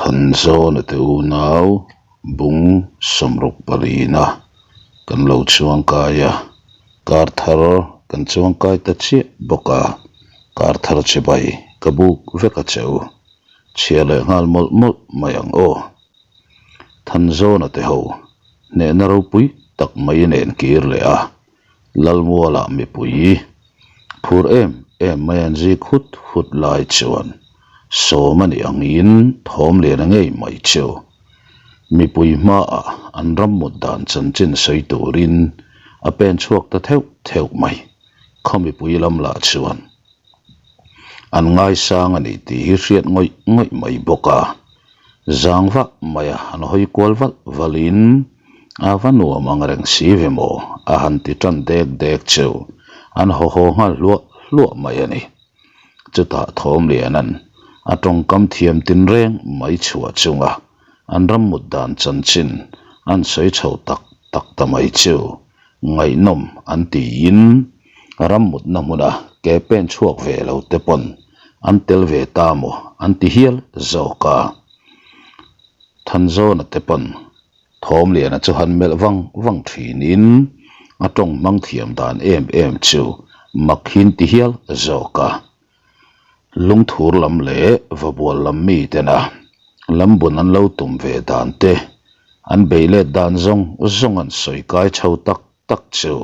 Thanzawna te unau bung sawmruk palina kan lo chuangkai a, kar thar kan chuangkai ta chiah bawk a, kar thar chibai ka buk vek a che u, chhia leh nghal mawlh mawlh mai ang aw. Thanzawna te ho hnehna ropui tak mai nen kir leh a, Lalmuala mipui phur em em mai an zik hut hut lai chuan sawm a nih angin thawm lian a ngei mai chu. Mipui hmaah an ram mut dan chanchin sawi turin a pen chhuak ta theuh theuh mai. Khaw mipui lam lah chuan an ngaisang a ni tih hi hriat ngawih ngawih mai bawk a. Zang vah maia an hawi kual valh valhin a va nuam ang reng si ve maw a han ti tan dek dek chu an haw haw nghal hluah hluah mai a ni. Chutah Thawmliana'n a tawngkam thiam tinreng mai chhuah chunga an ram mut dan chanchin an sawi chho tak tak ta mai chu ngaihnawm an tiin ram mutna hmuna ke pen chhuak ve lo te pawn an tel ve ta maw an ti hial zawk a. Thanzawna te pawn Thawmliana chu han melh vang vang thinin a tawng hmang thiam dan em em chu mak hin ti hial zawk a. Lungthur lam leh vabual lam mi tena lambun an lo tum ve dan te an beih let dan zawng zawng an sawi kai chho tak tak chu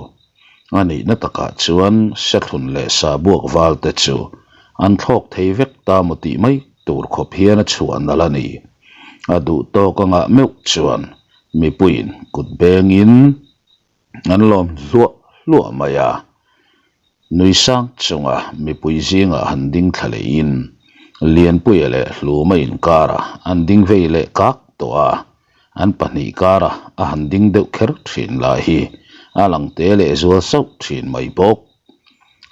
a nihna takah chuan Sethlun leh Sabuak val te chu an thlawk thei vek ta maw tih mai tur khawp hian a chhuah nalh a ni. A duh tawk angah meuh chuan mipuiin kut bengin an lawm hluah hluah mai a. Nui sang chunga mipui zingah han ding thla lehin Lianpuia leh Hluma inkarah an ding vei leh kak tawh a, an pahnih karah a han ding deuh kher thin lah hi a lang te leh zual sauh thin mai bawk.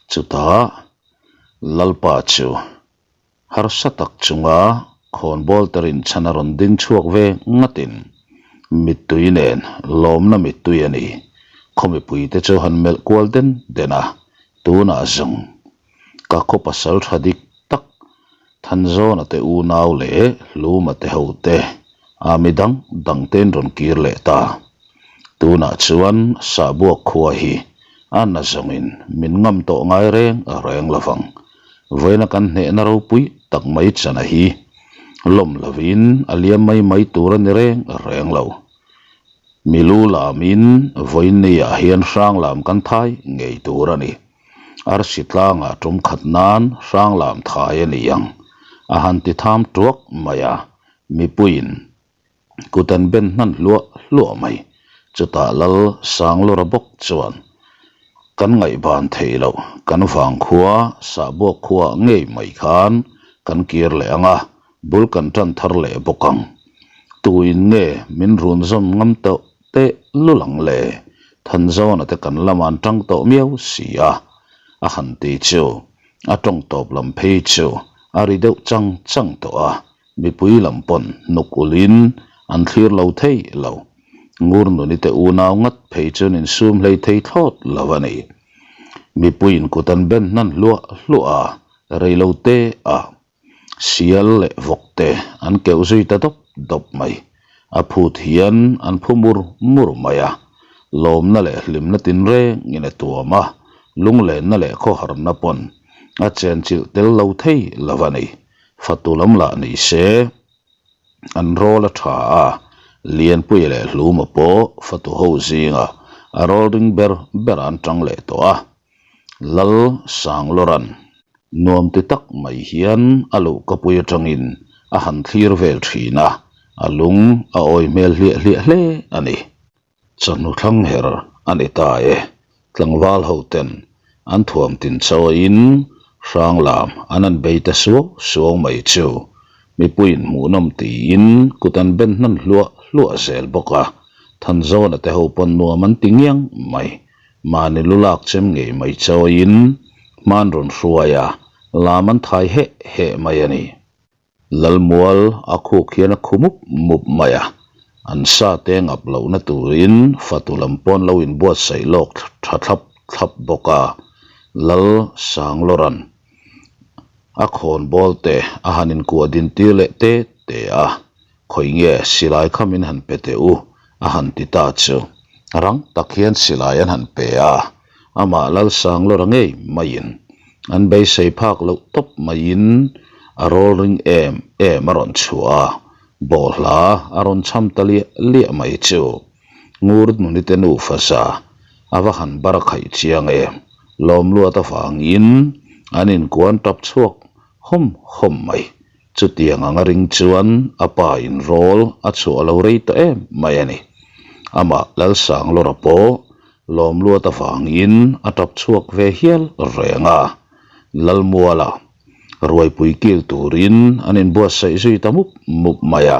Chutah Lalpa chu Harsa tak chunga khawnbawl te rinchhan a rawn ding chhuak ve ngatin mittui nen lawmna mittui a ni. Khaw mipuite chu han melh kual den den a, tunah zawng ka khaw pasal tha dik tak Thanzawna te unau leh Hluma te ho te a mi dang dang te'n rawn kir leh ta. Tunah chuan Sahbuak khua hi a na zawngin min ngam tawh ngai reng reng lovang. Vawiina kan hnehna ropui tak mai chana hi lawm lovin a liam mai mai tur a ni reng reng lo. Milu lamin vawiin niah hian hrang lam kan thai ngei tur a ni. Arsi tlangah tum khat nan hrang lam thai a ni ang a han ti tham tuak mai a, mipuiin kut an ben hnan hluah hluah mai. Chutah Lal Sanglura bawk chuan kan ngaihban thei loh, kan vangkhua Sahbuak khuaah ngei mai khan kan kir leh ang a, bul kan tan thar leh bawk ang. Tuin nge min run zawm ngam tawh teh lul ang le? Thanzawna te kan lamah an tang tawh miau si a, a han ti chu a tawng tawp lam phei chu a ri deuh chang chang tawh a. Mipui lam pawn hnuk ulhin an thlir lo thei lo. Ngur nuni te unau ngat phei chuan insum hlei thei thlawt lo a ni. Mipuiin kut an ben hnan hluah hluah a, rei lo te a sial leh vawk te an keuh zui ta dawp dawp mai. A phut hian an phu mur mur mai a, lawmna leh hlimna tinrengin a tuam a, lunglenna leh khawharna pawn a chenchilh tel lo thei lo a ni. Fatu lam lah ni se, an rawl a tha a, Lianpuia leh Hluma pawh fatu ho zinga a rawl ring ber ber an tang leh tawh a. Lal Sanglawran nuam ti tak mai hian a luhkapui atangin a han thlir vel thin a, a lung a awi hmel hliah hliah hle a ni. Chawhnu thlang her a ni ta e. Tlangval ho ten an thuam tin chawiin hrang lam an an bei ta suau suau mai chu mipuiin hmuhnawm tiin kut an ben hnan hluah hluah zel bawk a, Thanzawna te ho pawn nuam an ti ngiang mai. Mahni lu lak chem ngei mai chawiin hman rawn hruai a, lam an thai heh heh mai a ni. Lalmual a khuk hian a khu mup mup mai a, an sa te ngap lohna turin fatu lam pawn lo inbuatsaih lawk tha thlap thlap bawk a, Lal Sanglawran a khawnbawl te a han inkuah din tir leh te te a. Khawi nge silai kha min han pe teh u a han ti ta chu. Rang tak hian silai an han pe a, amah Lalsanglawra ngei maiin an beisei phak loh tawp maiin a rawl ring em em a rawn chhuah a, bawhhla a rawn cham ta liah liah mai chu. Ngur nunite nufa za a va han bar khaih chiang em, lawmluat avangin an inkuan tap chhuak hawm hawm mai. Chutiang anga ring chuan a pa in rawl a chhuah lo rei tawh em mai a ni. Amah Lalsanglawra pawh lawmluat avangin a tap chhuak ve hial reng a. Lalmuala ruaipui kil turin an inbuatsaih zui ta mup mup mai a,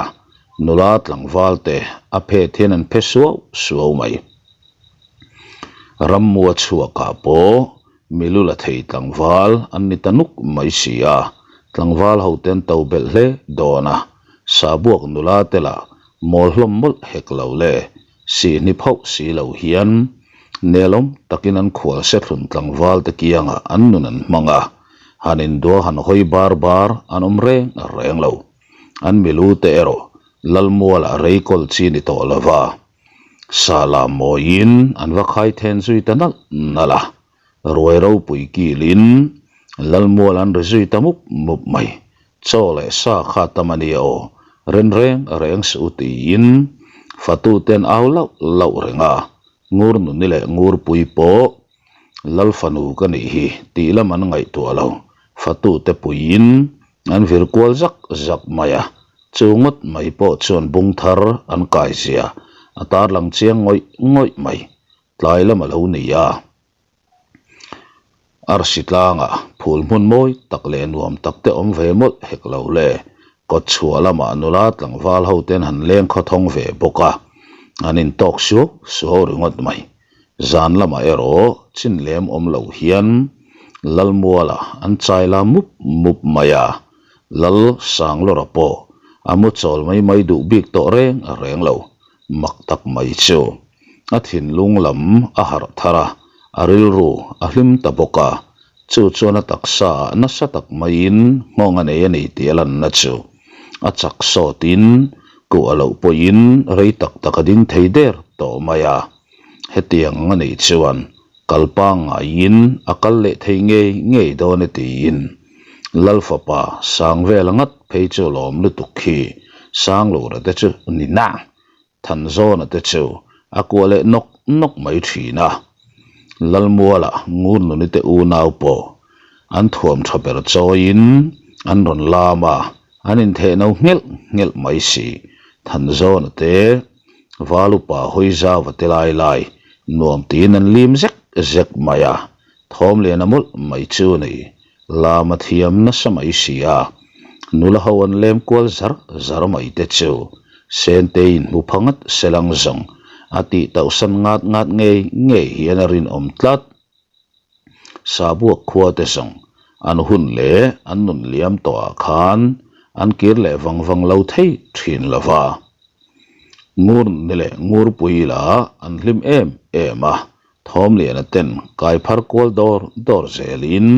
nula tlangval te a phet hian an phe suau suau mai. Rammua chhuakah pawh Milu la thei tlangval an ni ta nuk mai si a, tlangval ho te an to belh hle dawn a, sabuak nula te lah mawl hlawm mawlh hek lo le, sihni phauh si lo hian nelawm takin an khual sethlun tlangval te kiangah an nun an hmang a, han indua han hawi bar bar an awm reng reng lo. An milu te erawh Lalmualah reikawl chi ni tawh lova. Sala mawiin an va khai then zui ta nalh nalh a, ruai ropui kilin Lalmual an ri zui ta mup mup mai. Chaw leh sa kha tam a nia aw, ren reng reng suh u tiin fatute an au lauh lauh reng a, Ngur nuni leh Ngurpui pawh Lal fanu ka nih hi tih lam an ngaihtuah lo, fatute puiin an vir kual zak zak mai a, chu ngawt mai pawh chuan bung thar an kai zia a tarlang chiang ngawih ngawih mai, tlai lam a lo ni a. Arsi tlangah phul hmun mawi tak leh nuam tak te awm ve mawlh hek lo le, kawt chhuah lamah nula tlangval ho ten han leng khawthawng ve bawk a, an intawk suau suau ringawt mai. Zan lamah erawh chin lem awm lo hian Lalmuala an chai la mup mup mai a, Lal Sanglawra pawh a mu chawl mai mai duh bik tawh reng reng lo, mak tak mai chu. A thinlung lam a harh thar a, a rilru a hlim ta bawk a, chu chuan a taksa ah nasa tak maiin nghawng a nei a ni tih a lanna chu a chak sawtin kuh a loh pawhin rei tak tak a ding thei der tawh mai a. Hetiang ang a nih chuan kal pangngaiin a kal leh thei ngei ngei dawn e tiin Lal fapa Sangvela ngat phei chu lawm lutuk khi Sanglura te chu ni na Thanzawna te chu a kuah leh nawk nawk mai thin a. Lalmuala Ngurnuni te unau pawh an thuam tha ber chawiin an rawn lam a, an intheh no nghelh nghelh mai si. Thanzawna te Valupa hawi zauva te lai lai nuam tiin an lim zek zek mai a, thawm lian a mawlh mai chu a ni. Lam a thiam nasa mai si a, nula ho an lem kual zar zar mai te chu Senteiin hmu pha ngat selang zawng a tih tauhsan ngat ngat ngei ngei hian a rinawm tlat. Sabuak khua te zawng an hun leh an nun liam tawhah khan an kir leh vang vang lo thei thin lo va. Ngur ni leh Ngurpui lah an hlim em em a, Thawmliana ten kai phar kual dawr dawr zelin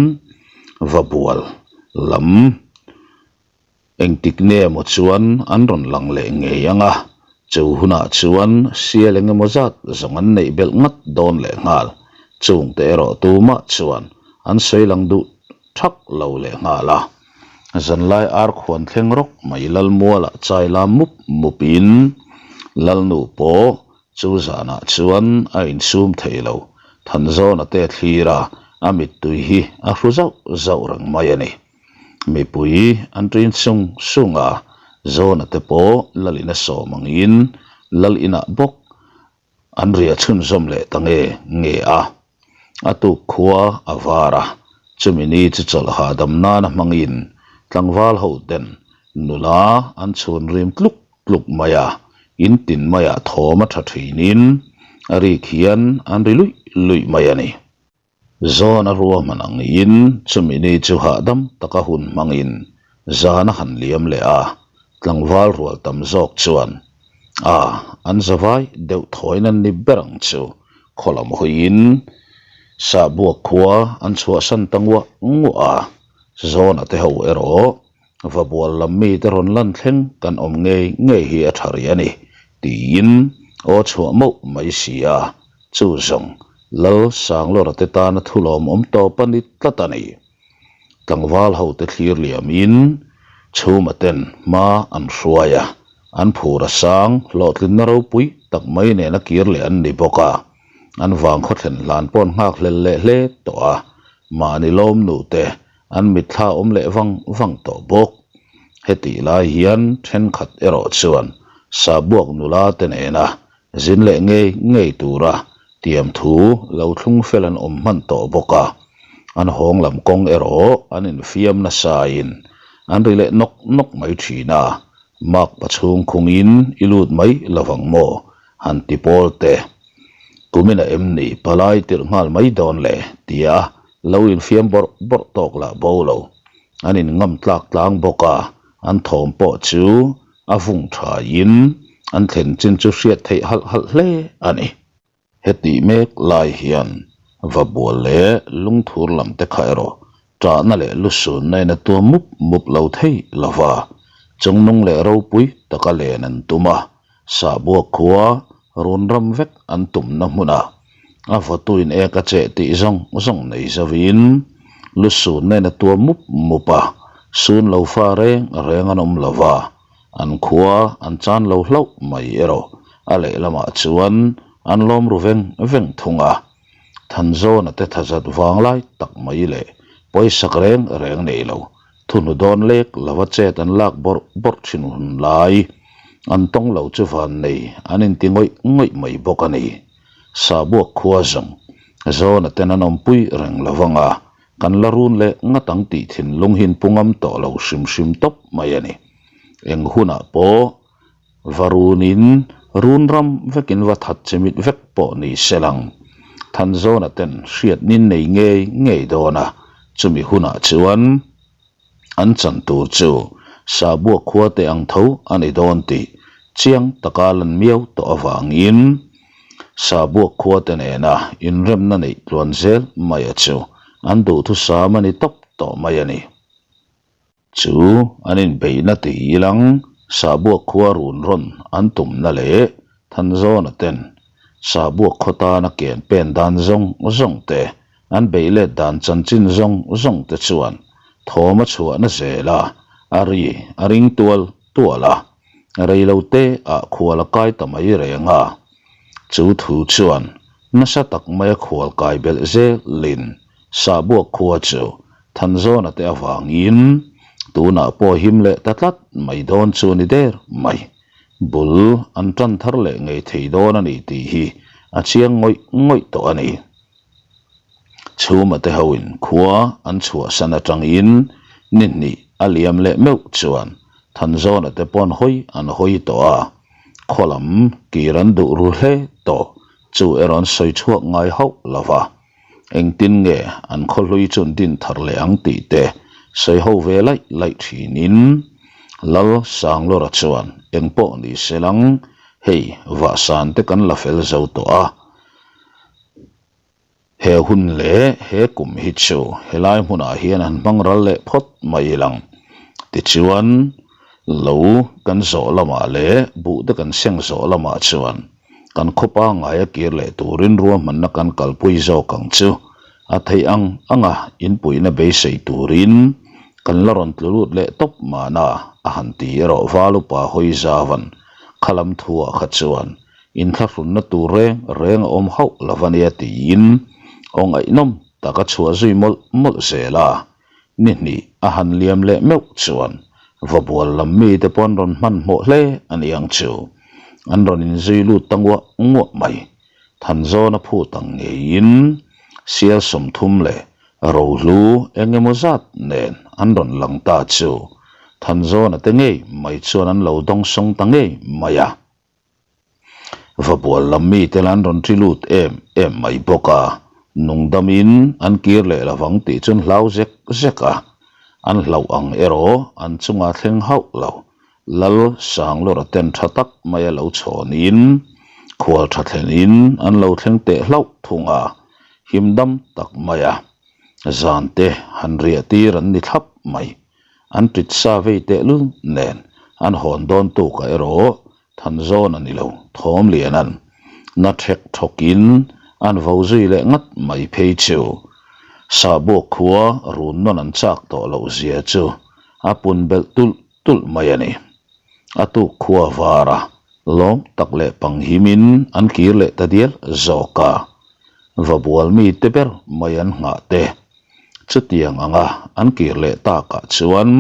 va bual lam Engtik nge emaw chuan an rawn lang leh ngei ang a, chu hunah chuan sial eng emaw zat zawng an neih belh ngat dawn leh nghal. Chungte erawh tumah chuan an sawi lang duh thak lo leh nghal a. Zanlai ar khuan thleng rawk mai Lalmualah chai lam mup mupin Lalnu pawh chu zanah chuan a insum thei lo. Thanzawna te thlir a, a mittui hi a hru zauh zauh reng mai a ni. Mipui an ṭin sung sung a, Zawna te pawh Lal ina sawm angin Lal inah bawk an riah chhunzawm leh ta nge nge a. A tuk khua a var a, chumi ni chu chawlh hahdam nana hmangin tlangval ho ten nula an chhun rim tluk tluk mai a, in tin maiah thawm a ṭha ṭhinin a rik hian an ri luih luih mai a ni. Zawn a ruahman angin chumi ni chu hahdam taka hun hmangin zan a han liam leh a, tlangval rual tam zawk chuan a an zavai deuh thawiin an ni ber ang chu khaw lam hawiin sahbuak khua an chhuahsan ta nguah nguah a, Zawna te ho erawh. Vabual lam mite rawn lan thleng kan awm ngei ngei hi a tha rih a ni, tiin aw chhuah mauh mai si a, chu zawng Lal Sanglawra te tana thu lawmawm tawp a ni tlat a ni. Tlangval hote thlir liamin Chhuma ten hma an hruai a, an phur a sang hlawhtlinna ropui tak mai nena kir leh an ni bawk a, an vang khawthlen hlan pawh an nghakhlel leh hle tawh a, mahni lawmnu te An mitthla awm leh vang vang tawh bawk. Hetih lai hian thenkhat erawh chuan Sabuak nula te nena zin leh ngei ngei tura tiam thu lo thlung fel an awm hman tawh bawk a. An hawng lam kawng erawh an infiam nasain an ri leh nawk nawk mai thin a, Mark pachhung khungin i lut mai lovang maw? han ti pawl te. Kumin a em ni palai tirh nghal mai dawn le? tia Lo infiam bawrh bawrh tawk lah bo lo. An in ngam tlak tlang bawk a, an thawm pawh chu a vung thain an thlen chin chu hriat theih halh halh hle a ni. Hetih mek lai hian Vabual leh Lungthur lam te kha erawh ṭahna leh lusunna in a tuam mup mup lo thei lo va, chungnung leh ropui taka len an tum a, Sahbuak khua run ram vek an tumna hmunah a vawtuin ek a cheh tih zawng zawng nei zovin lusun nen a tuam mup mup a, sun lo fa reng reng an awm lo va, an khua an chan lo hlauh mai erawh a lehlamah chuan an lawm ru veng veng thung a. Thanzawna te thazat vang lai tak mai leh pawisak reng reng nei lo Thuhnu dawn lek lova chet an lak bawrh bawrh thin hun lai an tawng lo chu van nei an inti ngawih ngawih mai bawk a ni. Sabuak khua zawng Zawna ten an awmpui reng lo vang a, kan la run leh ngat ang tih thinlung hi inpu ngam tawh lo hrim hrim tawp mai a ni. Eng hunah pawh Va runin run ram vekin va that chimit vek pawh ni se lang. Thanzawna ten hriatnin nei ngei ngei dawn a, chumi hunah chuan an chan tur chu Sabuak khua te ang tho a ni dawn tih chiang taka lan miau tawh avangin Sabuak khua te nena inremna neih tluan zel maia chu an duhthusam a ni tawp tawh mai a ni. Chu an inbeihna ti ilang Sabuak khua run rawn an tumna leh Thanzawna ten Sabuak khaw tana ken pen dan zawng zawng te, an beih let dan chanchin zawng zawng te chuan thawm a chhuahna zel a, a ri a ring tual tual a, reilo te ah khual a kai ta mai reng a. Chu thu chuan nasa tak maia khual kai belh zelin Sabuak khua chu Thanzawna te avangin tunah pawh him leh ta tlat mai dawn chu a ni der mai. Bul an tan thar leh ngei thei dawn a ni tih hi a chiang ngawih ngawih tawh a ni. Chhuma te hoin khua an chhuahsan atangin ni hnih a liam leh meuh chuan Thanzawna te pawn hawi an hawi tawh a, khaw lam kir an duh ru hle tawh chu erawh an sawi chhuak ngai hauh lo va. Engtin nge an khawhlui chu an din thar leh ang tih te sawi ho ve laih laih thinin Lal Sanglawra chuan eng pawh ni se lang hei vahsan te kan la fel zo tawh a, he hun leh he kum hi chu helai hmunah hian an hmang ral leh phawt mai lang tichuan lo kan zawh lamah leh buh te kan seng zawh lamah chuan Kan khaw pangngai a kir leh turin ruahmanna kan kalpui zawk ang chu. A theih ang anga inpuihna beisei turin kan la rawn tlu lut leh tawp mahna a han ti erawh val upa hawi zauvan khalam thuah kha chuan inthlahrunna tur reng reng a awm hauh lo a nia tiin aw ngaihnawm tak a chhuah zui mawlh mawlh zel a. Ni hnih a han liam leh meuh chuan Vabual lam mite pawh an rawn hmanhmawh hle a ni ang chu. An rawn inzui lut ta nguah nguah mai. Thanzawn a phut ang ngeiin sial 30 leh rohlu eng emaw zat nen an rawn lang ta chu Thanzawna te ngei mai chuan an lo dawngsawng ta ngei mai a. Vabual lam mite lah an rawn ṭi lut em em mai bawk a, nungdamin an kir leh lovang tih chu an hlau zek zek a, an hlauh ang erawh an chunga thleng hauh lo. Lal Sanglawra ten ṭha tak maia lo chhawnin khual ṭha thlenin an lo thleng teh hlauh thung a, himdam tak maia zan te han riah tir an ni thlap mai. An ṭit sa vei tehlul nen an hawn dawn tukah erawh Thanzawn a ni lo, Thawmliana'n na ṭhek ṭhawkin an vo zui leh ngat mai phei chu. Sahbuak khua run nawn an chak tawh loh zia chu a pun belh tulh tulh mai a ni. A tuk khua var a, lawm tak leh panghimin an kir leh ta dial zawk a. Vabual mite ber mai an nghah te chutiang anga an kir leh takah chuan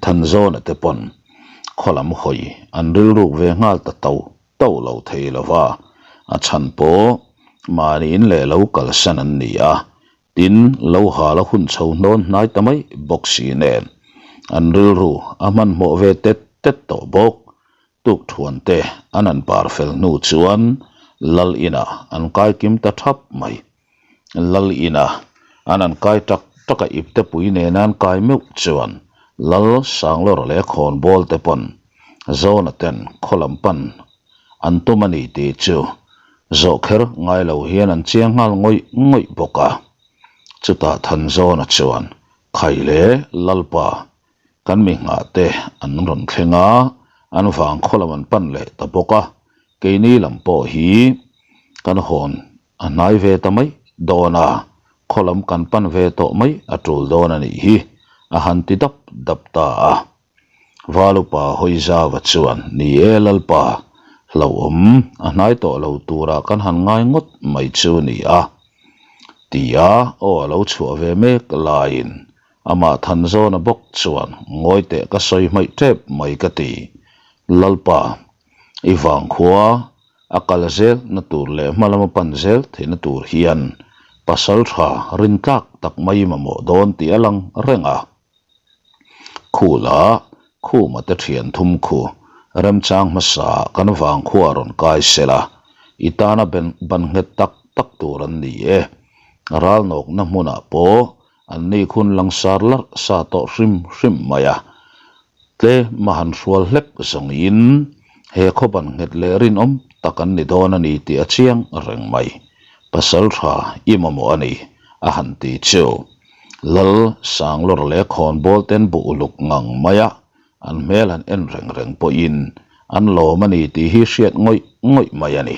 Thanzawna te pawn khaw lam hawi an rilruk ve nghal ta to to lo thei lo va, a chhan pawh mahni in leh lo kalsan an ni a, tin lo hal a hun chho hnawn hnai ta mai bawk si nen an rilru a hmanhmawh ve tet tet tawh bawk. Tukthuan te an han par fel hnu chuan Lal inah an kai kim ta thap mai. Lal ina an han kai tak tak a ipte pui nena an kai meuh chuan Lal Sanglawr leh Khawnbawl te pawn Zawna ten khaw lam pan an tum a ni tih chu zawh kher ngai lo hian an chiang nghal ngawih ngawih bawk a. Chutah Thanzawna chuan Khai le Lalpa Kan mi nghah te an rawn thleng a, an vang khaw lam an pan leh ta bawk a, keini lam pawh hi kan hawn a hnai ve ta mai dawn a, khaw lam kan pan ve tawh mai a tul dawn a nih hi, a han ti dap dap ta a. Valupa Hawizava chuan, Ni e Lalpa, hlauhawm a hnai tawh lo turah kan han ngai ngawt mai chu ni a, tia aw a lo chhuah ve mek laiin Amah Thanzawna bawk chuan ngawi teh ka sawi hmaih tep mai ka ti. Lalpa, i vangkhua a kal zel na tur leh hma lama pan zel theihna tur hian pasal tha rintlak tak mai mamawh dawn tih a lang reng a. Khula Khuma te thian thum khu remchang hmasa kan vangkhua rawn kai sela, i tana ban nghet tak tak tur an ni e. Ralnawkna hmunah pawh An ni khun langsar larh sa tawh hrim hrim mai a, tlem a han hrual hlek zawngin he khawban nghet leh rinawm tak an ni dawn a ni tih a chiang reng mai. Pasal tha i mamawh a ni, a han ti chu. Lal Sanglawr leh Khawnbawl ten buh uluk ngang mai a, an hmel han en reng reng pawhin an lawm a ni tih hi hriat ngawih ngawih mai a ni.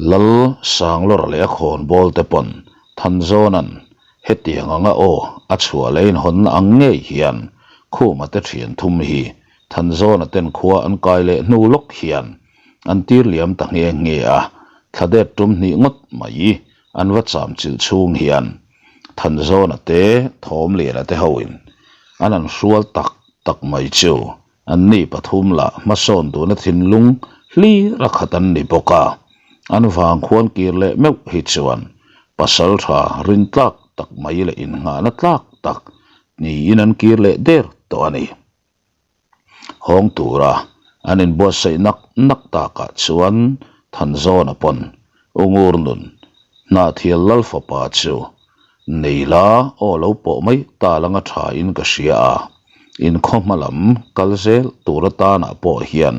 Lal Sanglawr leh a khawnbawl te pawn Thanzawna'n hetiang anga aw a chhuah leh inhawnna ang ngei hian Khuma te thian thum hi Thanzawna ten khua an kai leh hnu lawk hian an tir liam ta nghe nghe a, thladet tum hnih ngawt mai an va cham chilh chhung hian Thanzawna te Thawmliana te hoin an han hrual tak tak mai chu Anni pathum lah hmasawn duhna thinlung hlir a khat an ni bawk a, an vang khuan kir leh meuh hi chuan pasal tha rin tlak tak mai leh innghahna tlak tak niin an kir leh der tawh a ni. Hawng tura an inbuatsaih nak nak takah chuan Thanzawna pawn Ungur nun Hnahthial Lal fapa chu Nei la, aw lo pawh mai ta langa tha in ka hria a, inkhaw hma lam kal zel tur atanah pawh hian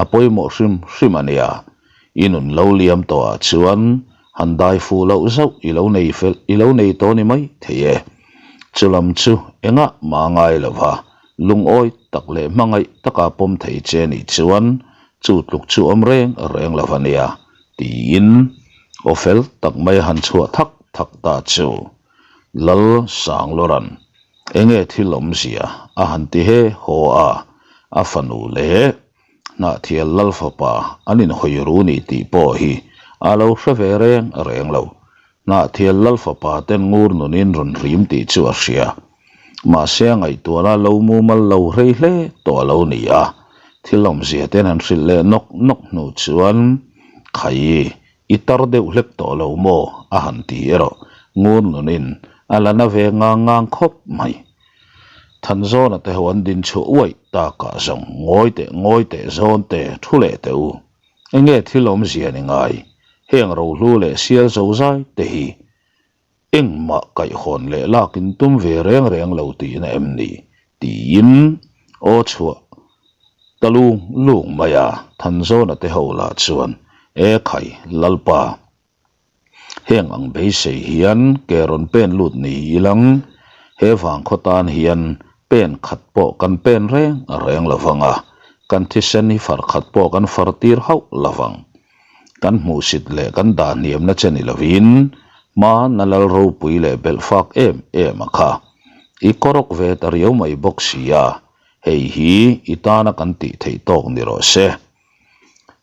a pawimawh hrim hrim a nia. I nun lo liam tawh ah chuan han dai fuh loh zauh i lo nei fel i lo nei tawh ni mai thei e. Chu lam chu engah mah ngai lo va, lungawi tak leh hmangaih taka pawm thei che nih chuan chu tluk chu awm reng reng lo a nia. Tiin aw fel tak mai a han chhuah thak thak ta chu Lal Sanglawra'n enge thil awmzia a han ti he haw a, a fanu leh Hnahthial Lal fapa an inhawi ru ni tih pawh hi a lo hre ve reng reng lo. Hnahthial Lal fapa ten ngur nunin rawn rim tih chu a hria. Mahse a ngaihtuahna lo mumal lo hrei hle tawh a lo ni a, thil awmzia ten han hrilh leh nawk nawk hnu chuan, Khai, i tar deuh hlek tawh lo maw? a han ti erawh ngur nunin a la na ve ngang ngang khawp mai. Thanzawna te ho an din chhuah uaih takah zawng ngawi teh ngawi teh zawn te thu leh teh u. Enge thil awmzia ni ngai? Heng rohlu leh sial zozai te hi Engmah kaihhawn leh lak in tum ve reng reng lo tihna em ni? tiin aw chhuah ta lung lung mai a, Thanzawna te ho lah chuan, E khai, Lalpa, heng ang beisei hian ke rawn pen lut ni ilang? He vangkhaw tan hian pen khat pawh kan pen reng reng lo vang a, kan thisen hi far khat pawh kan far tir hauh lo vang. Kan hmuhsit leh kan dah hniamna che ni lovin hmana lal ropui leh belh fak em em a kha. I kawrawk ve ta riau mai bawk si a, hei hi i tana kan tih theih tawk ni rawh se.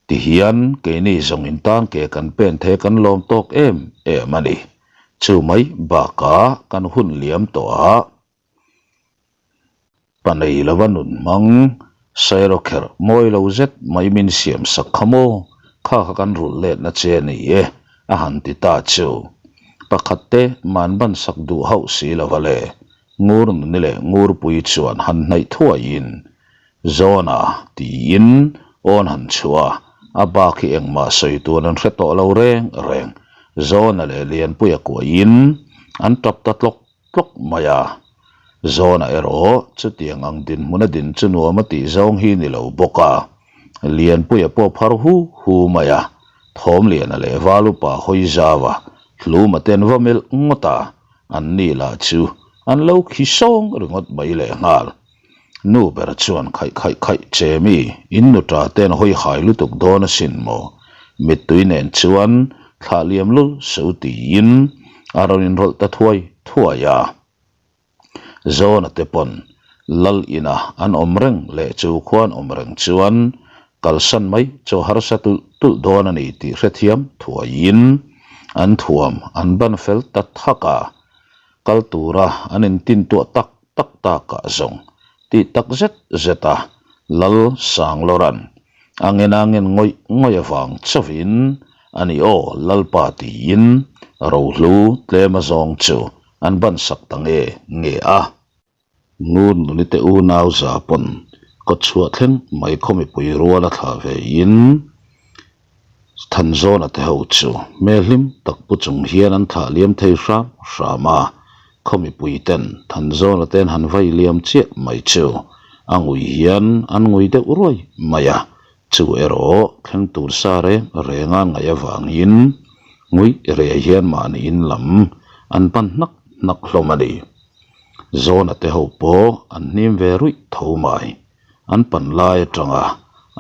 Tihian keini zawng in tan ke kan pen thei kan lawm tawk em em a ni. Chu mai bakah kan hun liam tawh a. Pa nei lova nun hmang sairawkherh mawi lo zet mai min siam sak kha maw? Kha kha kan rulh letna che a ni e, a han ti ta chu. Pakhat te man ban sak duh hauh si lova le, ngur nuni leh ngurpui chuan han hnaih thuaiin Zawna tiin awn han chhuah a, a bak hi engmah sawi tur an hre tawh lo reng reng. Zawna leh Lianpuia kuahin an tap ta tlawk tlawk mai a. Zawna erawh chutiang ang dinhmun a din chu nuam a tih zawng hi ni lo bawk a, Lianpuia pawh phar hu hu mai a, Thawmliana leh Valupa hawi zau a, Hluma ten va melh ngawt a, an ni lah chu an lo khi sawng ringawt mai lehnghal. Nu ber chuan khaih khaih khaih che mi, in nu ta ten hawi hai lutuk dawn asin maw? Mittui nen chuan thlah liam lul so tiin a rawn inrawlh ta thuai thuai a. Zawna te pawn Lal ina an awm reng leh chu khuan awm reng chuan kalsan mai chu harsa tulh tulh dawn a ni tih hrethiam thuaiin an thuam an ban fel ta thak a, kal tura an intintuah tak tak takah zawng tih tak zet zet a, Lal Sanglawran a ngen a ngen ngawih ngawih avang chauhin a ni aw Lalpa tiin rohlu tlem a zawng chu an ban sak ta nge nge a. Ngun nuni te unau za pawn kawtchhuah thleng mai khaw mipui rual a thlah ve in Thanzawna te ho chu hmel hlim tak pu chung hian an thlah liam thei hram hram a, khaw mipui ten Thanzawna ten han vai liam chiah mai chu a ngui hian an ngui deuh ruai mai a, chu erawh thleng tur sa reng reng a ngaih avangin ngui reh hian mahni in lam an pan hnak hnak hlawm a ni. Zawna te ho pawh an hnim ve ruih tho mai. An pan lai atanga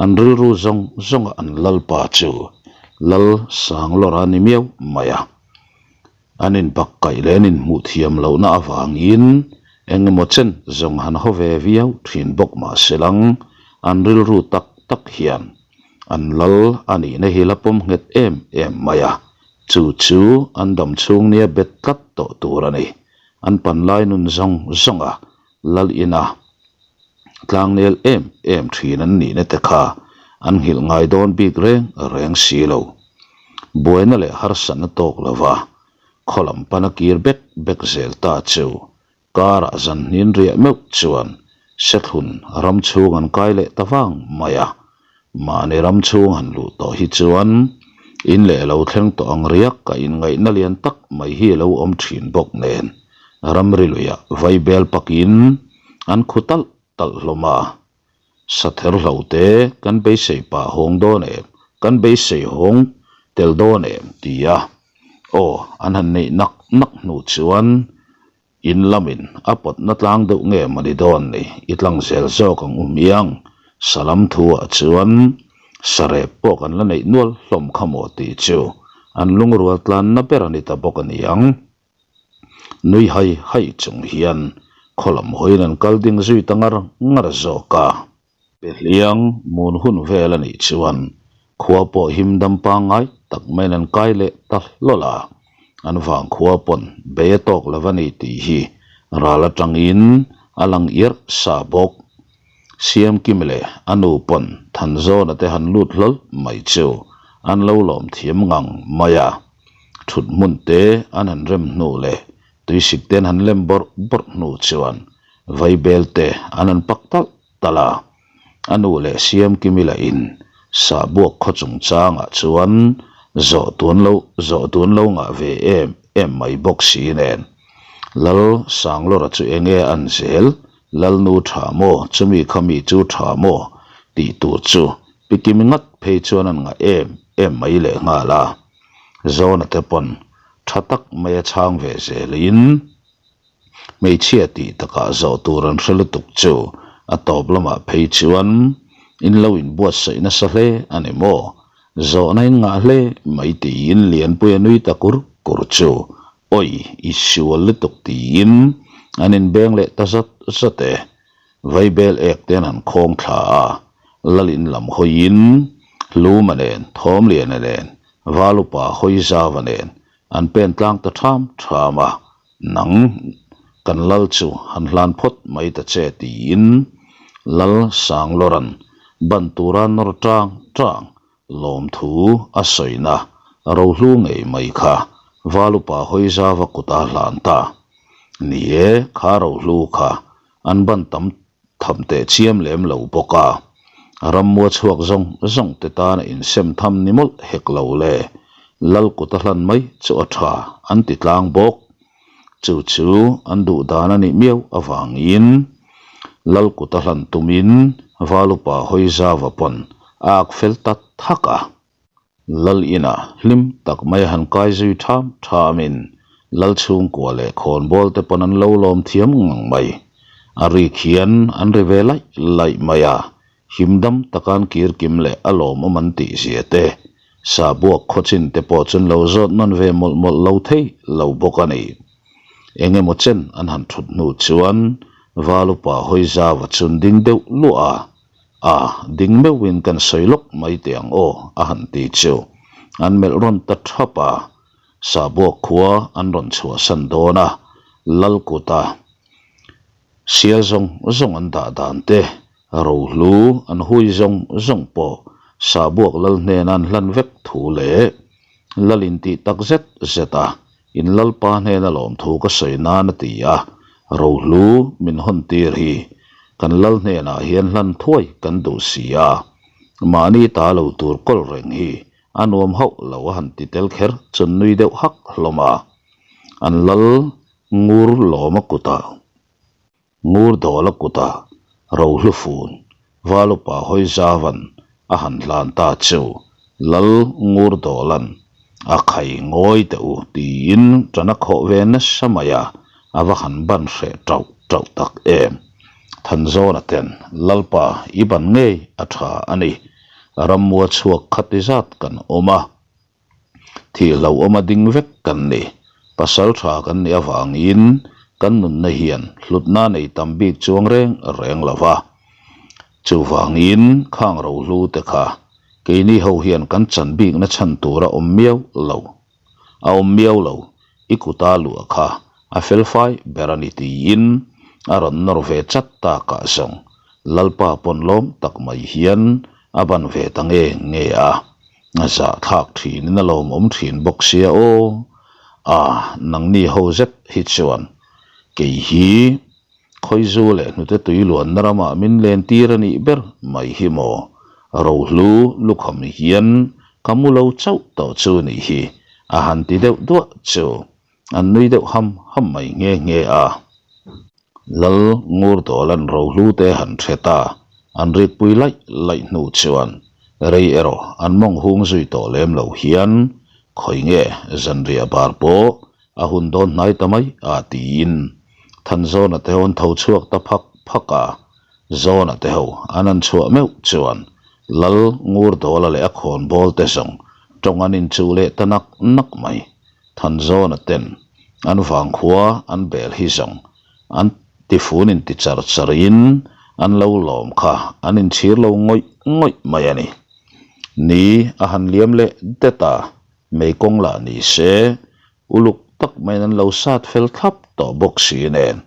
an rilru zawng zawnga an lalpa chu Lal Sanglawra ni miau mai a. An inbak kaih leh an inhmuh thiam lohna avangin eng emaw chen zawng han haw ve viau thin bawk mah se lang an rilru tak tak hian an lal a nihna hi la pawm nghet em em mai a, chu chu an dam chhung nia bet tlat tawh tur a ni. An pan lai nun zawng zawnga Lal ina tlangnel em em thin an nihna te kha an nghilh ngai dawn bik reng reng si lo. Buaina leh harsatna tawk lova khaw lam pana kir bek bek zel ta chu karah zan hnin riah meuh chuan Sethlun ram chhung an kai leh ta vang mai a. Mahni ram chhung han luh tawh hi chuan in leh lo thleng tawh ang riak a inngaihna lian tak mai hi a lo awm thin bawk nen ramri luiah vaibel pakin an khu talh talh hlawm a. Sather hlo te kan beisei pah hawng dawn em, kan beisei hawng tel dawn em tia aw an han neih nak nak hnu chuan In lamin a pawtna tlang deuh nge maw ni dawn ni, i tlang zel zawk ang u hmiang. Salam thuah chuan sarep pawh kan la neih nual hlawm kha maw tih chu an lungrual tlanna ber a ni ta bawk a ni ang. Nui hai hai chung hian khaw lam hawiin an kal ding zui ta ngar ngar zawk a. Hliang mun hun vel a nih chuan khua pawh him dam pangngai tak maiin an kai leh ta hlawl a, an vang khua pawn bei a tawk lo a ni tih hi ral atangin a lang iarh sa bawk. Siamkim leh a nu pawn Thanzawna te han lut hlawl mai chu an lo lawm thiam ngang mai a, thut hmun te an han rem hnu leh tuisik te an han lem bawrh bawrh hnu chuan vaibel te an han pak talh talh a, a nu leh Siamkimi lahin sahbuak khaw chungchangah chuan zawh tun lo zawh tun lo ngah ve em em mai bawk si nen. Lal Sanglawra chu enge an zel, Lalnu tha maw, chumi kha mi chu tha maw tih tur chu Pi Kimi ngat phei chuan an ngah em em mai lehnghal a. Zawna te pawn tha tak mai a chhang ve zelin. Hmeichhia tih takah zawh tur an hre lutuk chu a tawp lamah phei chuan in lo inbuatsaih nasa hle a ni maw? Zawhna in ngah hle mai tiin Lianpuia nui ta kur kur chu awi i sual lutuk tiin an inbeng leh ta zat zat e. Vaibel ek te an han khawng thla a, Lalin lam hawiin Hluma nen, Thawmliana nen, Valupa Hawizava nen an pen tlang ta ṭham ṭham a, Nang kan lal chu han hlan phawt mai ta che tiin Lal Sanglawran ban tura nawr ṭang ṭang lawmthu a sawina rohlu ngei mai kha Valupa Hawizava kuta hlan ta. Ni e, kha rohlu kha an ban tam tham teh chiam lem lo bawk a, rammua chhuak zawng zawng te tana insem tham ni mawlh hek lo le, lal kut a hlan mai chu a tha an ti tlang bawk. Chu chu an duh dan a nih miau avangin lal kut a hlan tumin Valupa Hawizava pawn a ak fel ta thak a. Lal inah hlim tak mai a han kai zui ṭham ṭhamin Lal chhungkua leh khawnbawl te pawn an lo lawm thiam ngang mai. A rik hian an ri ve laih laih mai a, him dam taka an kir kim leh a lawmawm an tih zia te, sabuak khawchin te pawh chu an lo zawt nawn ve mawlh mawlh lo thei lo bawk a ni. Eng emaw chen an han ṭhut hnu chuan Valupa Hawizava chun ding deuh luah a, A, ding meuhin kan sawi lawk mai teh ang aw, a han ti chu. An melh rawn ta thap a, Sabuak khua an rawn chhuahsan dawn a, Lal kuta sial zawng zawng an dah dan te, rohlu an hui zawng zawng pawh Sabuak lal hnena an hlan vek thu leh Lal intih tak zet zet a, In Lalpa hnena lawmthu ka sawi nan a ti a, rohlu min hawn tir hi kan Lal hnenah hian hlan thuai kan duh si a, mahni ta lo tur kawl reng hi a nuam hauh lo a han ti tel kher chun nui deuh hak hlawm a, an Lal ngur lawma kutah. Ngur dawla kutah rohlu fun Valupa hawi zavan a han hlan ta chu Lal Ngur dawlan a khai ngawi teh u tiin ṭan a khawh ve nasa mai a, a va han ban hreh ṭauh ṭauh tak em. Thanzawna ten Lalpa i ban ngei a ṭha a ni. Rammua chhuak khati zat kan awm a. Thih hlauhawm a ding vek kan ni. Pasal tha kan nih avangin kan nunna hian hlutna nei tam bik chuang reng reng lo va. Chuvangin khang rohlu te kha keini ho hian kan chan bikna chhan tur a awm miau lo. A awm miau lo. I kuta luah kha a felfai ber a ni tiin a rawn nawr ve chat takah zawng Lalpa pawn lawm tak mai hian a ban ve ta nge nge a. A zahthlak thinin a lawmawm thin bawk sia aw. A, nangni ho zet hi chuan kei hi Khawizu leh hnute tui luanna ramah min len tir a nih ber mai hi maw? Rohlu lukham hian ka mu lo chauh tawh chu nih hi a han ti deuh duah chu an nui deuh ham ham mai nghe nghe a. Lal Ngurdawla'n rohlu te han hre ta, an rikpui laih laih hnu chuan rei erawh an mawng hung zui tawh lem lo hian khawi nge zanriah bar pawh a hun dawn hnai ta mai a tiin Thanzawna te ho an tho chhuak ta phak phak a, Zawna te ho an han chhuah meuh chuan Lal Ngurdawla leh a khawnbawl te zawng tawng an inchuh leh ta nak nak mai. Thanzawna ten an vangkhua an bel hi zawng an tifun inti char charin an lo lawm kha an inchhir lo ngawih ngawih mai a ni. Ni a han liam leh det a, mei kawng lah ni se uluk tak maiin an lo sat fel thlap tawh bawk si nen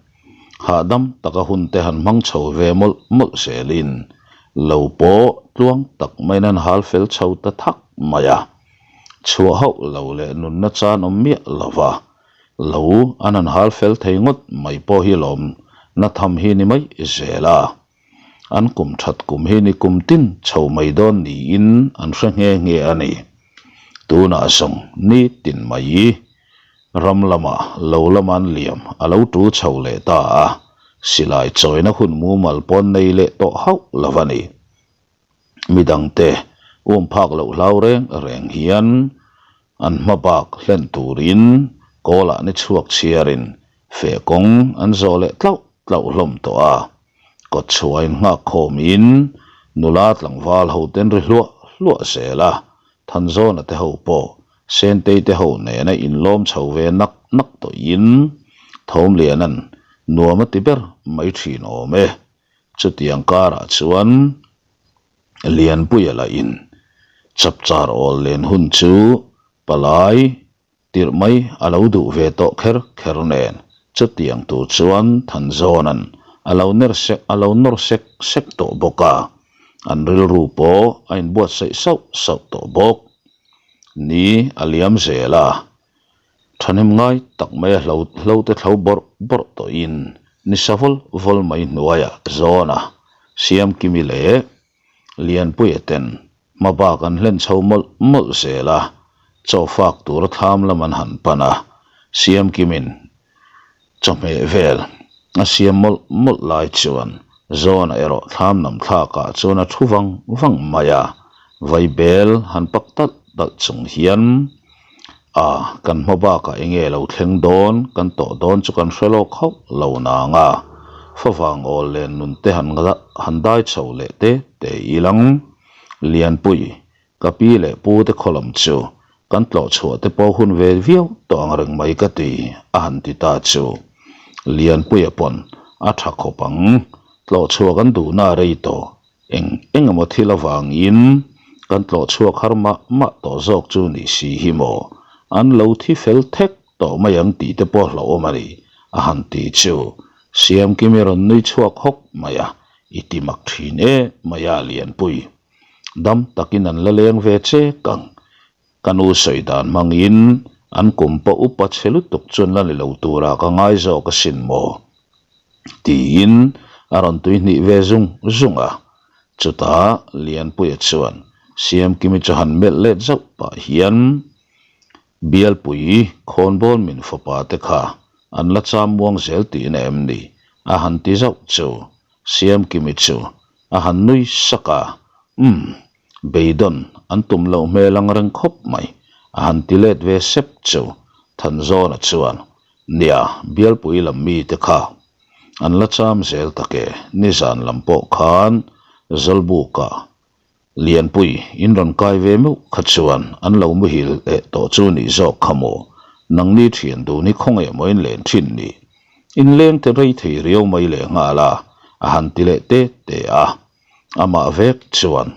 hahdam taka hun te han hmang chho ve mawlh mawlh zelin lo pawh tluang tak maiin an hal fel chho ta thak mai a. Chhuah hauh lo leh nunna chan awm miah lo va, lo an han hal fel thei ngawt mai pawh hi lawm na tham hi ni mai zel a. An kum that kum hi ni kum tin chho mai dawn niin an hre nghe nghe a ni. Tunah zawng ni tin mai ram lamah lo lama an liam a lo tul chho leh ta a, silai chawina hun mumal pawn nei leh tawh hauh lo a ni. Midangte um phak loh hlau reng reng hian an hma bak hlen turin kawlah ni chhuak chhiarin. Feh kawng an zawh leh tlauh tlauh hlawm tawh a, kawtchhuah in nghak khawmin nula tlangval ho ten ri hluah hluah zel a, Thanzawna te ho pawh Sentei te ho nena inlawm chho ve nak nak tawhin Thawmliana'n nuam a ti ber mai thin awm e. Chutiang karah chuan Lianpuia lahin chapchar awl len hun chu palai tirh mai a lo duh ve tawh kher kher nen chutiang tur chuan Thanzawna'n a lo ner sek a lo nawr sek sek tawh bawk a, an rilru pawh a inbuatsaih sauh sauh tawh bawk. Ni a liam zel a, thahnem ngai tak mai a hlo hlo te thlo bawrh bawrh tawhin ni sa vawl vawl mai hnuaiah Zawna, Siamkimi leh Lianpuia ten hma bak an hlen chho mawlh mawlh zel a, chaw fak tura thlam lam an han pan a, Siamkimin chawhmeh vel a siam mawlh mawlh lai chuan Zawna erawh thlam lam thlakah chuan a thu vang vang mai a, vaibel han pak talh talh chung hian a kan hma bakah eng nge lo thleng dawn kan tawh dawn chu kan hre lawk hauh lo nang a, favang awl len nun te han han dai chho leh te te ilang Lianpui Ka pi leh pu te khaw lam chu kan tlawh chhuah te pawh hun ve viau tawh ang reng mai ka ti, a han ti ta chu. Lianpuia pawn a tha khawp ang, tlawh chhuah kan duhna a rei tawh, eng eng emaw thil avangin kan tlawh chhuak har mah mah tawh zawk chu ni si hi maw, an lo thi fel thek tawh mai ang tih te pawh hlauhawm a ni, a han ti chu. Siamkimi rawn nui chhuak hawk mai a, i ti mak thin e mai a Lianpui. Dam takin an la leng ve che kang. Ka nu sawi dan hmangin an kum pawh upa chhe lutuk chuan la ni lo tura ka ngai zawk asin maw? tiin a rawn tui hnih ve zung zung a. Chutah Lianpuia chuan Siamkimi chu han melh let zauh pah hian Bialpui khawnbawl min fapa te kha an la cham muang zel tihna em ni? a han ti zauh chu Siamkimi chu a han nui sak a, Umm, beidawn an tum loh hmel ang reng khawp mai, a han ti let ve sep chu Thanzawna chuan, Nia, Bialpui lam mite kha an la cham zel tak e, nizan lam pawh khan Zawlbuka Lianpui in rawn kai ve meuh kha chuan an lo muhil leh tawh chu nih zawk kha maw? Nangni thian dun hi khawnge maw in len thin ni? In leng te rei thei riau mai leh nghal a, a han ti leh te te a. Amah vek chuan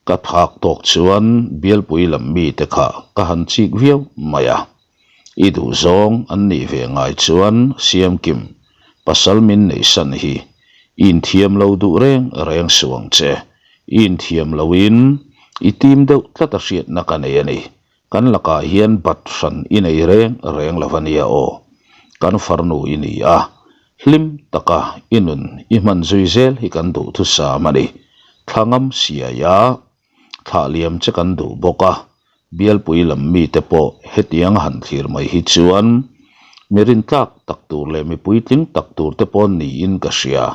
ka phak tawk chuan Bialpui lam mite kha ka han chik viau mai a. I duhzawng an nih ve ngai chuan Siamkim, pasal min neihsan hi i inthiam lo duh reng reng suh ang che. I inthiam loin i tim deuh tlat a hriatna ka nei a ni. Kan lakah hian bat hran i nei reng reng lo a nia aw. Kan farnu i ni a, hlim taka i nun i hman zui zel hi kan duhthusam a ni. Thlangam siaia Thlah liam che kan duh bawk a, bialpui lam mite pawh hetiang a han thlir mai hi chuan mi rintlak tak tur leh mi puitling tak tur te pawh niin ka hria.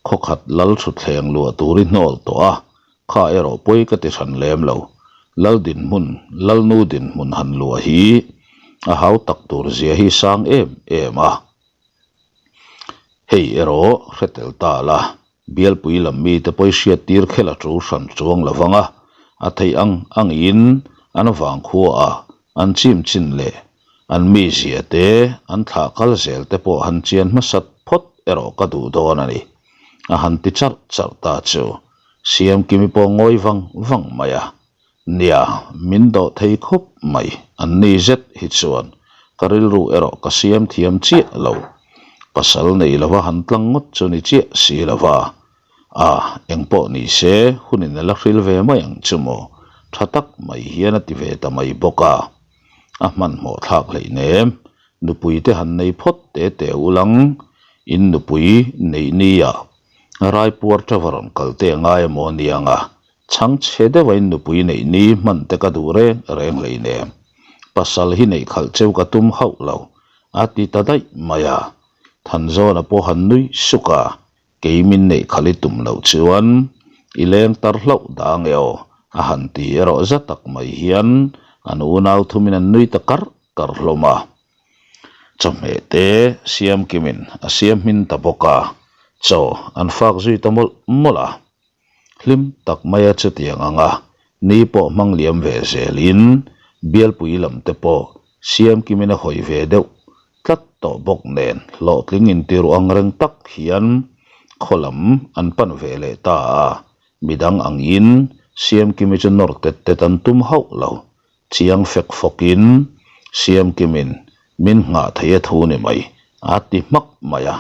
Khawkhat lal thutthleng luah tur i hnawl tawh a, kha erawh pawi ka ti hran lem lo. Lal dinhmun, Lalnu dinhmun han luah hi a hau tak tur zia hi sang em em a. Hei erawh hre tel ta la, Bialpui lam mite pawi hriat tir khel a tul hran chuang lo vang a, a theih ang angin an vangkhua a an chim chin leh an mizia te an thlah kal zel te pawh han chian hmasat phawt erawh ka duh dawn a ni, a han ti charh charh ta chu Siamkimi pawh ngawi vang vang mai a. Nia, min dawh thei khawp mai, an ni zet hi chuan ka rilru erawh ka siam thiam chiah lo. Pasal nei lova han tlang ngawt chu ni chiah si lova, a, engpawh ni se hunin a la hril ve mai ang chu maw, tha tak mai hian a ti ve ta mai bawk a. A hmanhmawh thlak hleinem, nupui te han nei phawt te te ulang, in nupui neih nia raipuar tava rawn kal te ngai emaw nianga Chhang chhe deuh a in nupui neih ni hman te ka duh reng reng hleinem. Pasal hi neih khalh cheu ka tum hauh lo, a ti ta daih mai a. Thanzawna pawh han nui suk a, kei min neih khalh i tum loh chuan i leng tar hlauh dang e aw, a han ti erawh za tak mai hian an unau thumin an nui ta kar kar hlawm a. Chawhmeh te siam kimin a siam hmin ta bawk a, chaw an fak zui ta mawlh mawlh a. Hlim tak maia chutiang anga ni pawh hmang liam ve zelin bialpui lam te pawh siam kimin a hawi ve deuh tlat tawh bawk nen hlawhtling intiru ang reng tak hian khaw lam an pan ve leh ta a, midang angin siam kimi chu nawr tet tet an tum hauh lo. Chiang fek fawkin Siamkimin min nghah thei a thu ni mai a ti hmak mai a,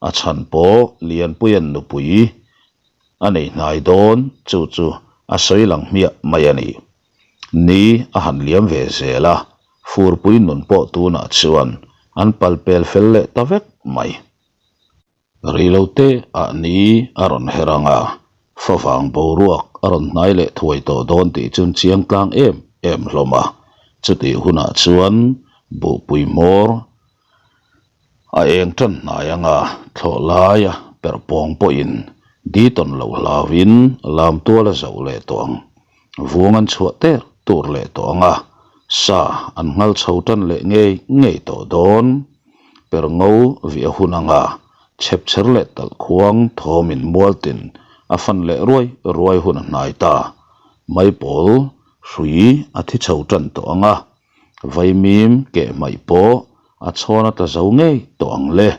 a chhan pawh Lianpuia'n nupui a nei hnai dawn chu chu a sawi lang hmiah mai a ni. Ni a han liam ve zel a, furpui nun pawh tunah chuan an palpel fel leh ta vek mai. Reilote ah ni a rawn her ang a, favang boruak a rawn hnai leh thuai tawh dawn tih chu an chiang tlang em em hlawm a. Chutih hunah chuan buhpui hmawr a eng tan hnai ang a, thlawh laia perh pawng pawhin di tawn loh hlauhin lam tual a zoh leh tawh ang. Vung an chhuah ter tur leh tawh ang a, sa an nghal chho tan leh ngei ngei tawh dawn. Per ngo vih a hun ang a, chhep chher leh talh khuang thawmin mualtin a fan leh ruai ruai hun a hnai ta. Maipawl hrui a thi chho tan tawh ang a, vaimim keh hmaih pawh a chhawn a tla zo ngei tawh ang le.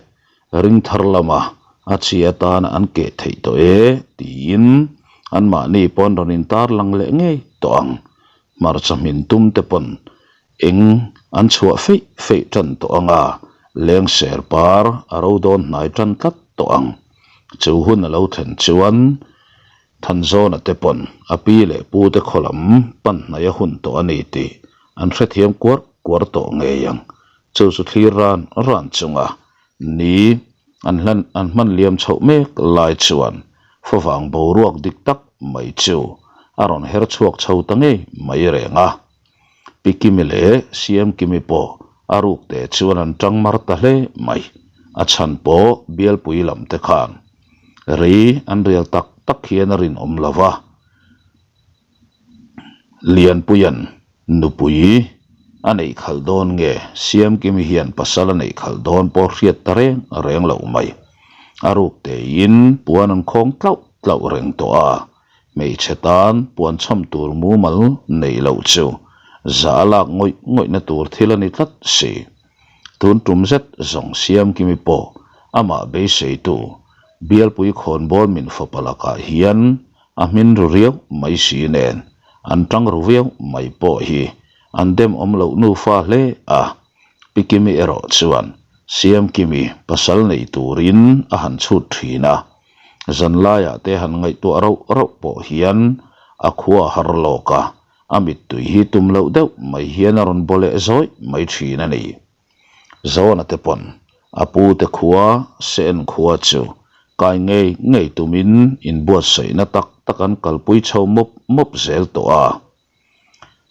Ring thar lama a chi atana an keh theih tawh e tiin anmahni pawn rawn intar lang leh ngei tawh ang. Hmarcha hmin tum te pawn eng an chhuah feih feih tan tawh ang a, lengser par a ro dawn hnai tan tlat tawh ang. Chu hun a lo thlen chuan Thanzawna te pawn a pi leh pu te khaw lam pan hnaih a hun tawh a ni tih an hrethiam kuar kuar tawh ngei ang. Chu chu thlir ran ran chunga ni an hlan an hman liam chhoh mek lai chuan favang boruak dik tak mai chu a rawn her chhuak chho ta ngei mai reng a. Pi Kimi leh Siam Kimi pawh a ruk te chuan an tang mar ta hle mai. A chhan pawh bialpui lam te khan rei an rial tak tak hian a rinawm lo va. Lianpuia'n nupui a neih khalh dawn nge Siamkimi hian pasal a neih khalh dawn pawh hriat ta reng reng loh mai. A ruk teiin puan an khawng tlauh tlauh reng tawh a, hmeichhe tan puan chham tur mumal neih loh chu zah a lak ngawih ngawihna tur thil a ni tlat si. Tun tum zet zawng Siamkimi pawh amah beiseitu bialpui khawnbawl min fapa lakah hian A hmin ru riau mai si nen an tang ru viau mai pawh hi an dem awm loh nufa hle a. Pi Kimi erawh chuan Siam Kimi pasal nei turin a han chhut thin a. Zanlaiah te han ngaihtuah rauh rauh pawh hian a khua a har lawk a, a mittui hi tum loh deuh mai hian a rawn baw leh zawih mai thin a ni. Zawna te pawn a pu te khua Sen khua chu kai ngei ngei tumin inbuatsaihna tak tak an kalpui chho mawp mawp zel tawh a.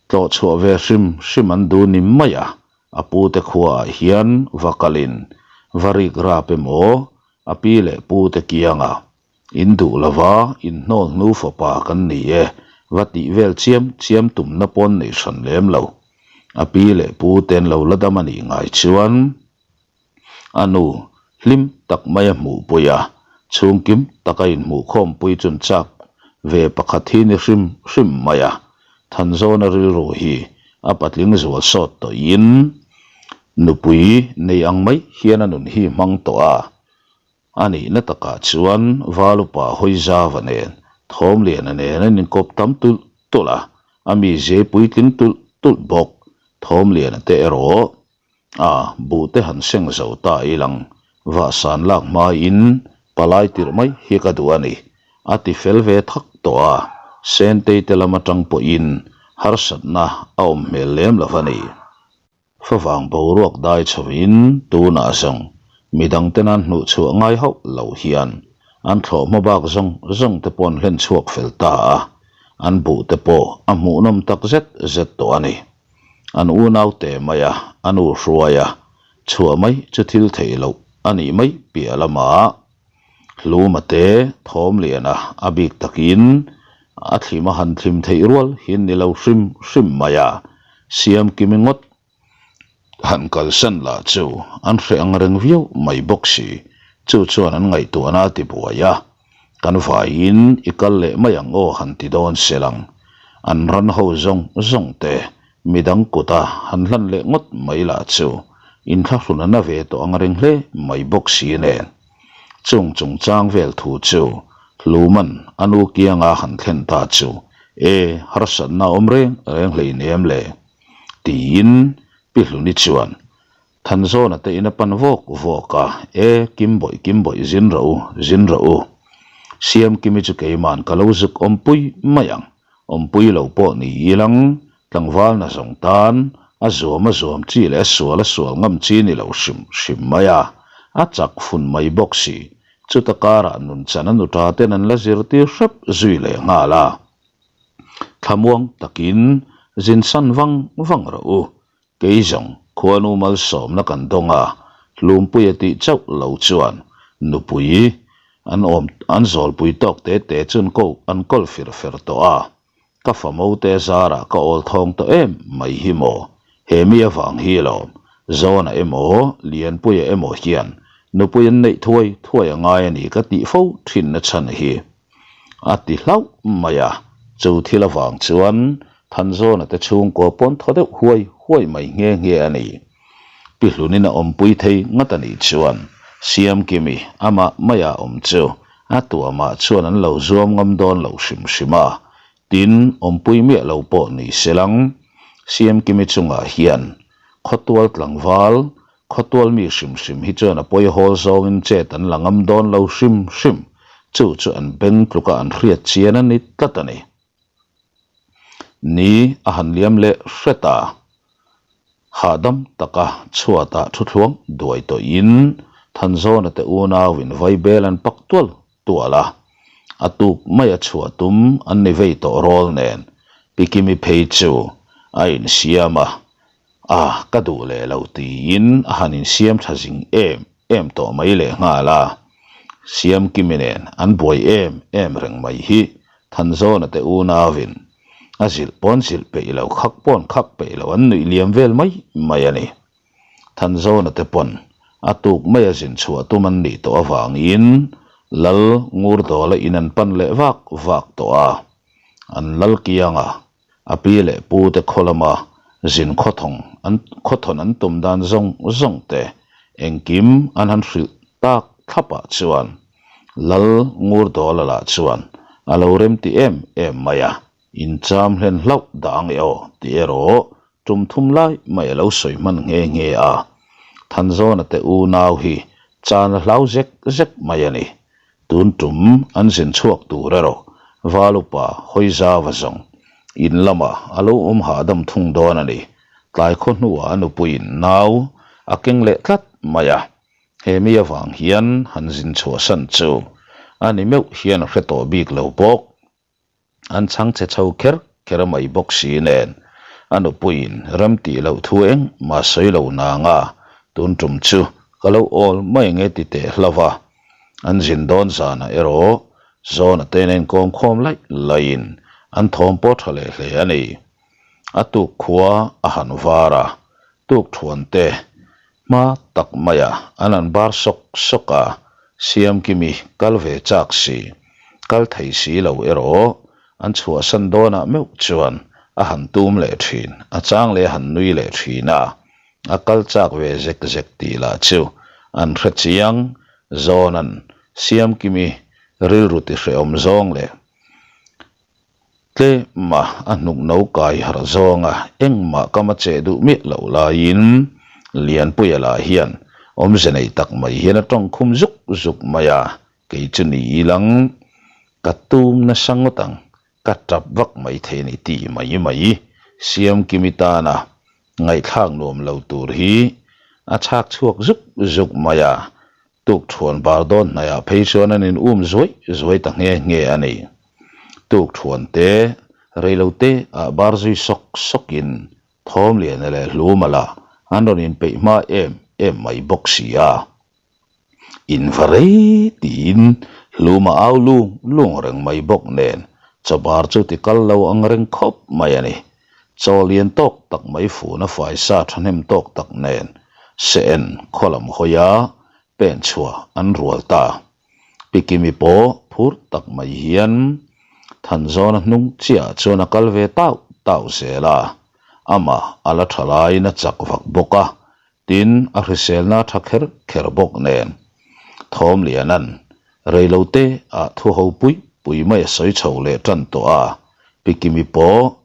Tlawh chhuah ve hrim hrim an duh ni mai a, a pu te khuaah hian va kalin va rik rap emaw a pi leh pu te kianga In duh lova in hnawl hnu fapa kan ni e, va tih vel chiam chiam tumna pawn nei hran lem lo. A pi leh pu ten lo la dam a nih ngai chuan a nu hlim tak mai a hmuhpui a, chhungkim taka inhmuhkhawmpui chun chak ve pakhat hi ni hrim hrim mai a. Thanzawna rilru hi a patling zual sawt tawhin nupui nei ang mai hian a nun hi hmang tawh a. A nihna takah chuan Valupa Hawizava nen Thawmliana nen an inkawp tam tulh tulh a, a mizia puitling tulh tulh bawk. Thawmliana te erawh a buh te han seng zo ta ilang vahsan lak hmain palai tirh mai hi ka duh a ni, a ti fel ve thak tawh a, Sentei te lam atang pawhin harsatna a awm hmel lem lo va ni. Favang boruak dai chhovin tunah zawng midang ten an hnuh chhuah ngai hauh lo hian an thlawh hma bak zawng zawng te pawh an hlen chhuak fel ta a, an buh te pawh a hmuhnawm tak zet zet tawh a ni. An unau te mai a, a nu hruai a, chhuah mai chu thil theih loh a nih mai piah lamah Hluma te thawm lian a, a bik takin a thlim a han thlim theih rual hi ni lo hrim hrim mai a, siam kimi ngawt. Han kalsan lah chu an hreh ang reng viau mai bawk si, chu chuan an ngaihtuahna a ti buai a, Kan vaiin i kal leh mai ang aw han ti dawn se lang. An ran ho zawng zawng te midang kuta han hlan leh ngawt mai lah chu inthlahrun a na ve tawh ang reng hle mai bawk si nen. Chung chungchang vel thu chu Hluman a nu kianga han thlen ta chu e harsatna a awm reng reng hleinem le tiin Pi Hluni chuan Thanzawna te in a pan vawk vawk a, E, Kim bawih, Kim bawih, zin rawh u, zin rawh u. Siamkimi chu keiman ka lo zuk awmpui mai ang, awmpui lo pawh ni ilang, tlangval na zawng tan a zuam a zuam chi leh a sual a sual ngam chi ni lo hrim hrim mai a, a chak fun mai bawk si, chuta karah nunchan a nuta ten an la zirtir hrep zui leh nghal a. Thlamuang takin zin san vang vang rawh u, Kei zawng khuanu malsawmna kan dawng a, Hlumpuia tih chauh lo chuan nupui an awm an zawlpui tawk te te chu an ko an kawl fir fer tawh a, ka famo te zarah ka awl thawng tawh em mai hi maw? He mi avang hi lawm Zawna emaw Lianpuia emaw hian nupui an neih thuai thuai a ngai a ni ka tih fo thinna chhan hi. A ti hlauh mai a, chu thil avang chuan Thanzawna te chhungkaw pawn thaw deuh huai huai mai nghe nghe a ni. Pi Hlunin a awmpui thei ngat a nih chuan Siamkimi amah maia awm chu a tuamah chuan an lo zuam ngam dawn lo hrim hrim a, tin awmpui miah lo pawh ni se lang Siamkimi chungah hian khawtual tlangval Khawtual mi hrim hrim hi chuan a pawi hawl zawngin chet an la ngam dawn lo hrim hrim, chu chu an beng tluka an hriat chian a ni tlat a ni. Ni a han liam leh hret a, hahdam taka chhuatah thuthluang duai tawhin Thanzawna te unauin vaibel an pak tual tual a, a tuk maia chhuah tum an ni vei tawh rawl nen Pikimi phei chu a insiam a, A, ka duh leh lo tiin a han insiam tha zing em em tawh mai leh nghal a. Siamkimi nen an buai em em reng mai hi Thanzawna te unauin a zilh pawn zilh peih lo, khak pawn khak peih lo an nuih liam vel mai mai a ni. Thanzawna te pawn a tuk maia zin chhuah tum an nih tawh avangin Lal Ngurdawla in an pan leh vak vak tawh a, an lal kianga A pi leh pu te khaw lama zin khawthawng an khawthawn an tum dan zawng zawng te engkim an han hrilh tak thlapah chuan Lal Ngurdawla lah chuan a lo remti em em mai a, incham hlen hlauh dah ang e aw tih erawh tum thum lai mai a lo sawi hman nghe nghe a. Thanzawna te unau hi chan a hlau zek zek mai a ni. Tun tum an zin chhuak tur erawh Val upa hawi zau a zawng. In lamah a lo awm hahdam thung dawn a ni. Tlai khaw hnuah a nupuiin nau a keng leh tlat mai a. He mi avang hian han zin chhuahsan chu a ni meuh hian a hre tawh bik lo bawk. An chhang chhe chho kher kher mai bawk si nen, a nupuiin rem tih loh thu engmah sawi lo nang a, tun tum chu ka lo awl mai nge ti teh hlauh a. An zin dawn zanah erawh Zawna te nen kawm khawm laih laihin an thawm pawh tha leh hle a ni. A tuk khua a han var a, tuk thuan te Hma tak maia an an bar sawk sawk a, Siamkimi kal ve chak si, kal thei si lo erawh an chhuahsan dawnah meuh chuan a han tum leh thin, a chang leh a han nui leh thin a, a kal chak ve zek zek tih lah chu an hre chiang, Zawna'n Siamkimi rilru tihrehawm zawng leh Tlema a hnuk no kai harh zawnga engmah ka ma cheh duh miah loh laiin Lianpuia lah hian awmze nei tak mai hian a tawng khum zuk zuk mai a, kei chu ni ilang ka tum nasa ngawt ang, ka tap vak mai thei a ni tih mai mai Siamkimi tana ngaihthlak nuam lo tur hi a chhak chhuak zuk zuk mai a, Tuk thuan bar dawn hnaihah phei chuan an in um zuai zuai ta nghe nghe a ni. Tuk thuan te, rei lo te ah bar zui sawk sawk in Thawmliana leh Hluma lah an rawn in peih hma em em mai bawk si a. In va rei tiin Hluma au lung lung reng mai bawk nen chaw bar chu ti kal lo ang reng khawp mai a ni. Chaw lian tawk tak mai funa faisa thahnem tawk tak nen se en khaw lam hawia pen chhuah an rual ta. Pi Kimi pawh phur tak mai hian Thanzawna hnung chiah chuan a kal ve tauh tauh zel a, amah a la tha laiin a chak vak bawk a, tin a hriselna a tha kher kher bawk nen. Thawmliana'n reilote ah thu ho pui pui mai a sawi chho leh tan tawh a, Pi Kimi pawh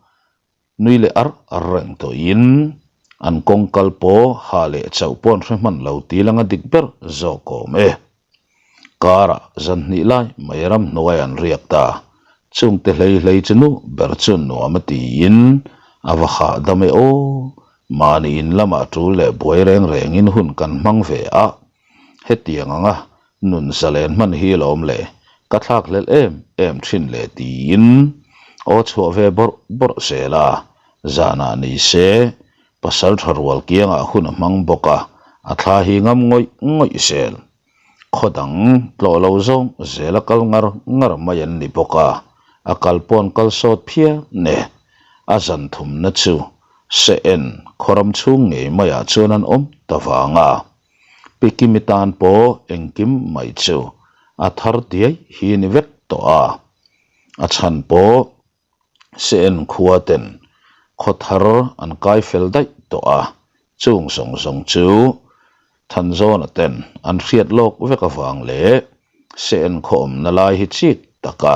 Nui leh ar ar reng tawhin an kawng kal pawh ha leh chauh pawh an hre hman lo tih langa dik ber zawk awm e. Karah zan hnih lai mai ramhnuai an riak ta. Chungte hlei hlei chu nu ber chuan nuam a tiin a va hahdam e aw. Mahni in lamah tul leh buai reng rengin hun kan hmang ve a. Hetiang anga Nun zalen hman hi lawm le, ka thlak hlelh em em thin le tiin aw chhuah ve bawrh bawrh zel a, zanah ni se pasal tha rual kiangah hun a hmang bawk a, a thla hi ngam ngawih ngawih zel. Khaw dang tlawh lo zawng zel a kal ngar ngar mai an ni bawk a, a kal paw'n kal sawt phian e. A zan thumna chu se en khawram chhung ngei maiah chuan an awm ta vang a. Pikimi tan pawh engkim mai chu a thar diai hi ni vek tawh a, a chhan pawh Sean khua ten khaw thar an kai fel daih tawh a, chung zawng zawng chu Thanzawna ten an hriat lawk vek avang leh Sean khaw awmna lai hi chik taka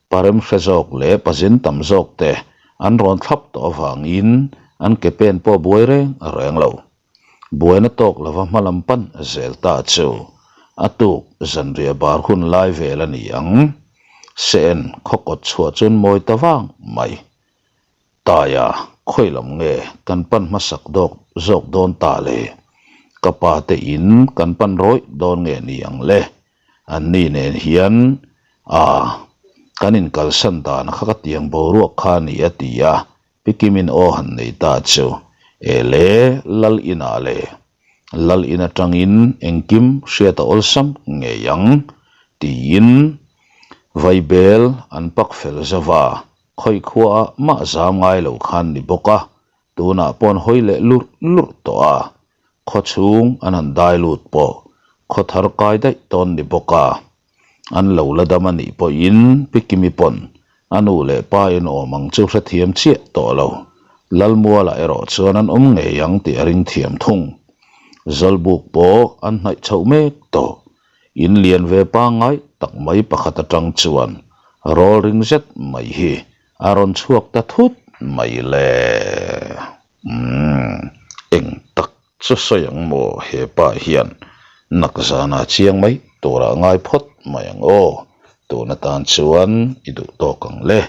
parem hre zawk leh pazin tam zawk te an rawn thlap tawh avangin an ke pen pawh buai reng reng lo. Buaina tawk lova hma lam pan zel ta chu a tuk zanriah bar hun lai vel a ni ang. Se'n khaw kawt chhuah chuan mawi ta vang mai. Taia khawi lam nge kan pan hmasak dawk zawk dawn ta le? Ka pa te in kan pan rawih dawn nge ni ang le? An ni nen hian a kan inkalsan dan kha ka tiang boruak kha a ni a ti a. Pi Kimin aw han nei ta chu e le Lal inah le Lal in atangin engkim hriat a awlsam ngei ang tiin Vaibel an pak fel zova khawi khuaah mah zam ngai lo khan ni bawk a, tunah pawh an hawi leh lurh lurh tawh a, khaw chhung an han dai lut pawh khaw thar kai daih tawn ni bawk a. An lo la dam a nih pawhin Pi Kimi pawn a nu leh pa in awm ang chu hrethiam chiah tawh lo. Lalmualah erawh chuan an awm ngei ang tih a ring thiam thung. Zawlbuk pawh an hnaih chhoh mek tawh. In lian ve pangngai tak mai pakhat atang chuan rawl ring zet mai hi a rawn chhuak ta thut mai le. Umm eng tak Chu sawi ang maw he pa hian nak zana chiang mai turah ngai phawt mai ang aw, tun atan chuan i duh tawk ang le.